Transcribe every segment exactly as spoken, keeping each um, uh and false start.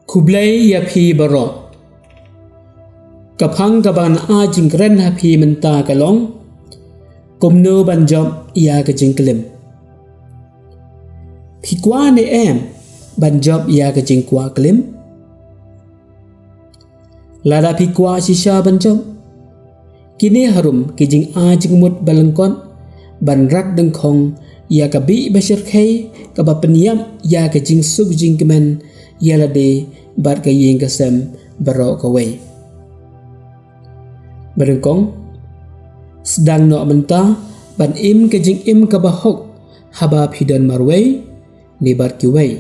Khublei ïa phi baroh. Ka phang kaba ngan ai jingkren ha phi mynta ka long: Kumno ban jop ïa ka jingklim. Phi kwah ne em ban jop ïa ka jingkwah klim? Lada phi kwah shisha ban jop, kine harum ki jingai jingmut ba lyngkot ban rak dyngkhong ïa ka bih ba shyrkhei kaba pynïap ïa ka jingsuk jingkmen ïa lade bad ka ïing ka sem baroh kawei. Ba nyngkong, sdang noh mynta ban im ka jingim kaba hok haba phi don marwei ne bad kiwei.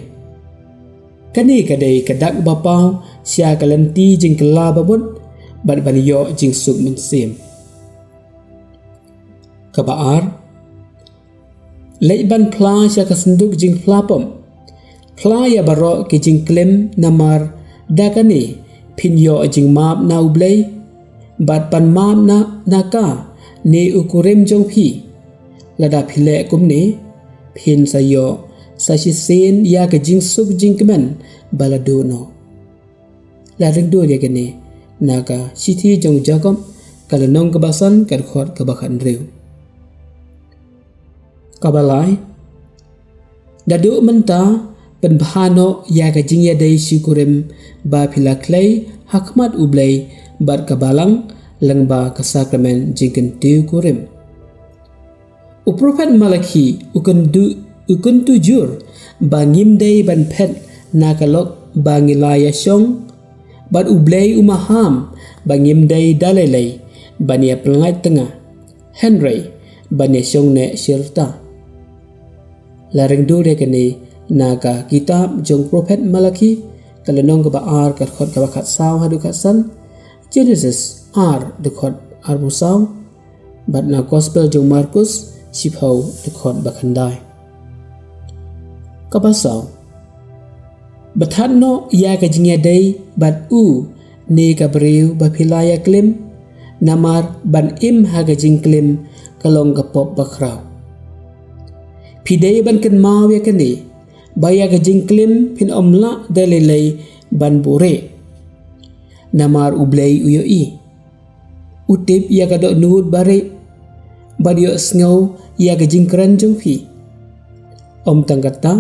Kane ka dei ka dak ba paw sha ka lynti jingkylla ba mut bad ban ïoh jingsuk mynsiem. Kaba ar, leit ban phla sha ka synduk jingphla pop. Phla ïa baroh ki jingklim, namar da kane phin ïoh jingmap na U Blei bad ban map na, na ka ne u kurim jong phi. Lada phi leh kumne, phin sa ïoh sa shisien ïa ka jingsuk jingkmen ba la duh noh. La ring dur ïa kane na ka shithi jong u Jakob, ka lynnong kaba san, ka dkhot kaba khathynriew. Kaba lai, naduh mynta pynbha noh ïa ka jingïadei shi kurim ba phi la khlei ha khmat U Blei bad ka balang lyngba ka sakramen jingkyntiew kurim. U prophet Malakhi u kyntu, u kyntu jur ba ngim dei ban phet na ka lok ba ngi la ïashong, bad U Blei u maham ba ngim dei da lei lei ban ïa pynlait tnga, hynrei ban ïashong neh shi rta. La ring dur ïa kane na ka kitab jong u prophet Malakhi, ka lynnong kaba ar, ka dkhot kaba khatsaw haduh khatsan, Genesis ar, dkhot arphew saw, bad na Gospel jong u Markus shiphew, dkhot ba khyndai. Kaba saw, bthah noh ïa ka jingïadei bad u ne ka briew ba phi la ïaklim, namar ban im ha ka jingklim ka long ka pop bakhraw. Phi dei ban kynmaw ïa kane, ba ïa ka jingklim phin ym lah da lei lei ban buhrieh, namar U Blei u ïohi. U tip ïa ka dohnud ba rieh, bad u ïohsngew ïa ka jingkren jong phi. Ym tang kata,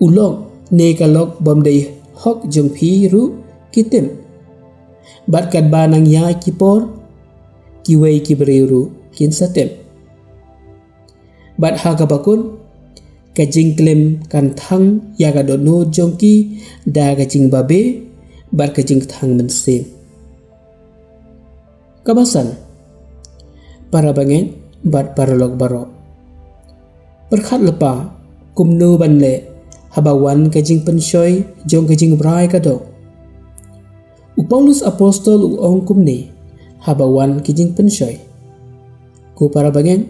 u lok ne ka lok bym dei hok jong phi ruh ki tip. Bad katba nang ïaid ki por, kiwei ki briew ruh kin sa tip. Bad ha kaba kut, ka jingklim kan thang ïa ka dohnud jong ki da ka jingbabe bad ka jingthang mynsiem. Kaba san, para bangeit bad paralok baroh, pyrkhat lypa kumno ban leh haba wan ka jingpynshoi jong ka jingbrai ka doh. U Paulus Apostol u ong kumne haba wan ki jingpynshoi: Ko para bangeit,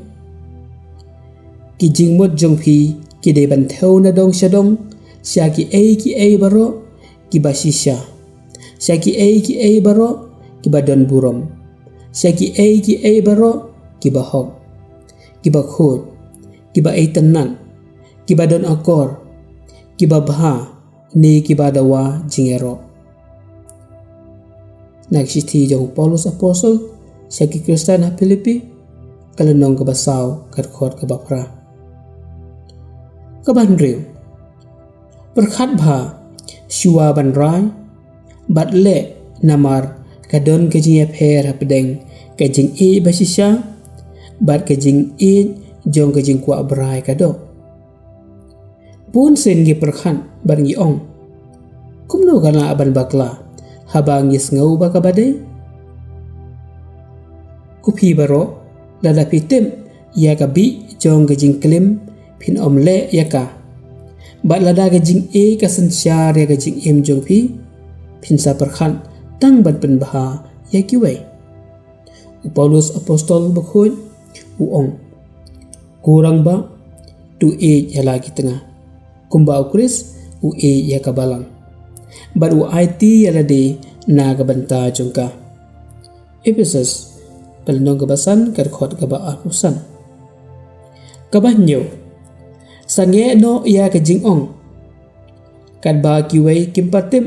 ki jingmut jong phi ki dei ban thew na dong sha dong sha kiei kiei baroh kiba shisha, sha kiei kiei baroh kiba don burom, sha kiei kiei baroh kiba hok, kiba khuid, kiba itynnad, kiba don akor, kiba bha, ne kiba dawa jingïaroh. Na ka shithi jong u Paulus Apostol sha ki Khristan ha Philippi, ka lynnong kaba saw, ka dkhot kaba phra. Kaba hynriew, pyrkhat bha shuwa ban rai bad leh, namar ka don ka jingïapher hapdeng ka jingïeit ba shisha bad ka jingïeit jong ka jingkwah brai ka doh. Bun sien ngi pyrkhat bad ngi ong: Kumno kan lah ban bakla haba ngi sngew ba kaba dei? Ko phi baroh, lada phi tip ïa ka bih jong ka jingklim, phin ym leh ïa ka. Bad lada ka jingïeit ka synshar ïa ka jingim jong phi, phin sa pyrkhat tang ban pynbha ïa kiwei. U Paulus Apostol bakhuid u ong: Ko rangbah, to ïeit ïa la ki tnga, kumba U Khrist u ïeit ïa ka balang, bad u aiti ïa lade na ka bynta jong ka. Ephesus, ka lynnong kaba san, ka dkhot kaba arphew san. Kaba hynñiew, sangeh noh ïa ka jingong: Katba kiwei kim pat tip,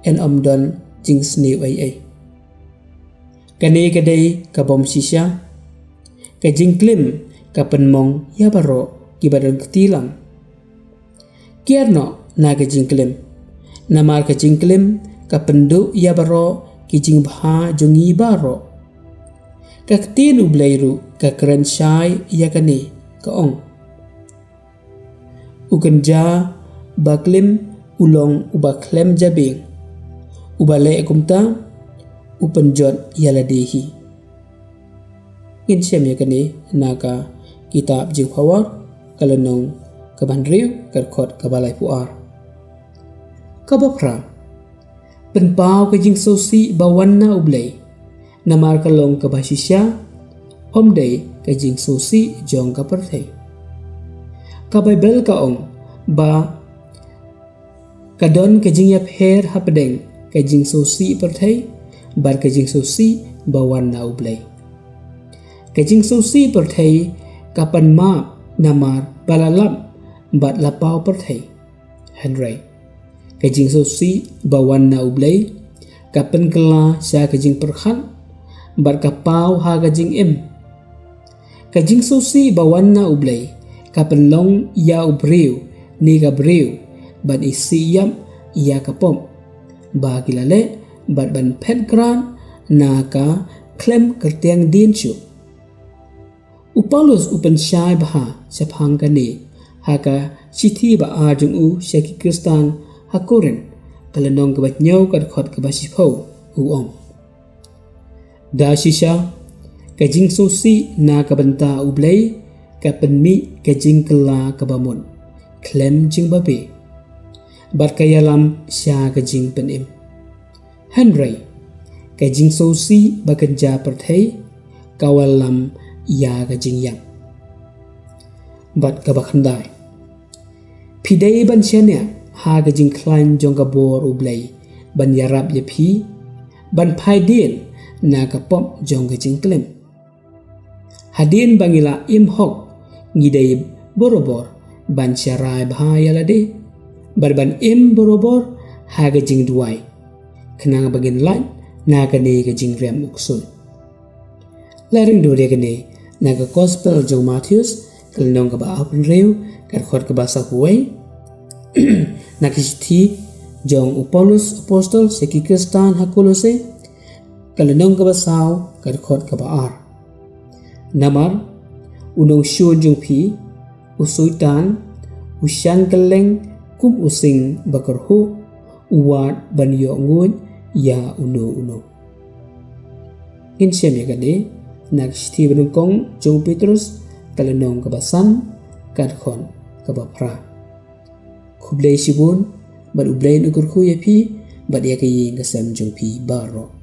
yn ym don jingsniew ei ei. Kane ka dei ka bym shisha. Ka jingklim ka pynmong ïa baroh kiba don kti lang. Kiar noh na ka jingklim, namar ka jingklim ka pynduh ïa baroh ki jingbha jong ngi baroh. Ka ktien U Blei ruh ka kren shai ïa kane, ka ong: U kynja ba klim u long uba khlem jabieng, uba leh kumta u pynjot ïa lade hi. Ngin shem ïa kane na ka kitab Jingpynpaw, ka lynnong kaba hynriew, ka dkhot kaba laiphew ar. Kaba phra, pynpaw ka jingsngewsih ba wan na U Blei, namar ka long kaba shisha, ym dei ka jingsngewsih jong ka pyrthei. Ka Baibl ka ong ba ka don ka jingïapher hapdeng ka jingsngewsih pyrthei bad ka jingsngewsih ba wan na U Blei. Ka jingsngewsih pyrthei ka pan map namar ba la lap bad la paw pyrthei. Hynrei ka jingsngewsih ba wan na U Blei ka pynkylla sha ka jingpyrkhat bad ka paw ha ka jingim. Ka jingsngewsih ba wan na U Blei ka pynlong ïa u briew ne ka briew ban isih ïap ïa ka pop ba ki la leh bad ban phet grad na ka khlem kyrtiang dien shuh. U Paulus u pynshai bha shaphang kane ha ka shithi ba ar jong u sha ki Khristan ha Korinth, ka lynnong kaba hynñiew, ka dkhot kaba shiphew, u ong: Da shisha ka jingsngewsih na ka bynta U Blei ka pynmih ka jingkylla kaba mut khlem jingbabe, bad ka ïalam sha ka jingpynim. Hynrei ka jingsngewsih ba kynja pyrthei ka wallam ïa ka jingïap. Bad kaba khyndai, phi dei ban shaniah ha ka jingkhlaiñ jong ka bor U Blei ban ïarap ïa phi ban phai dien na ka pop jong ka jingklim. Hadien ba ngi la im hok, ngi dei borabor ban sharai bha ïa lade bad ban im borabor ha ka jingduwai, khnang ba ngin lait na kane ka jingriam u ksuid. La ring dur ïa kane na ka Gospel jong u Mathaios, ka lynnong kaba arphew hynriew, ka dkhot kaba sawphew wei. Na ka shithi jong u Paulus Apostol sha ki Khristan ha Kolose, ka lynnong kaba saw, ka dkhot kaba ar. Namar u nongshun jong phi, u Soitan, u shang kylleng kum u sing ba kyrhuh, u wad ban ïoh nguid ïa uno uno. Ngin shem ïa kane na ka shithi banyngkong jong u Petrus, ka lynnong kaba san, ka dkhot kaba phra. Khublei shibun, bad U Blei un kyrkhu ïa phi bad ïa ka ïing ka sem jong phi baroh.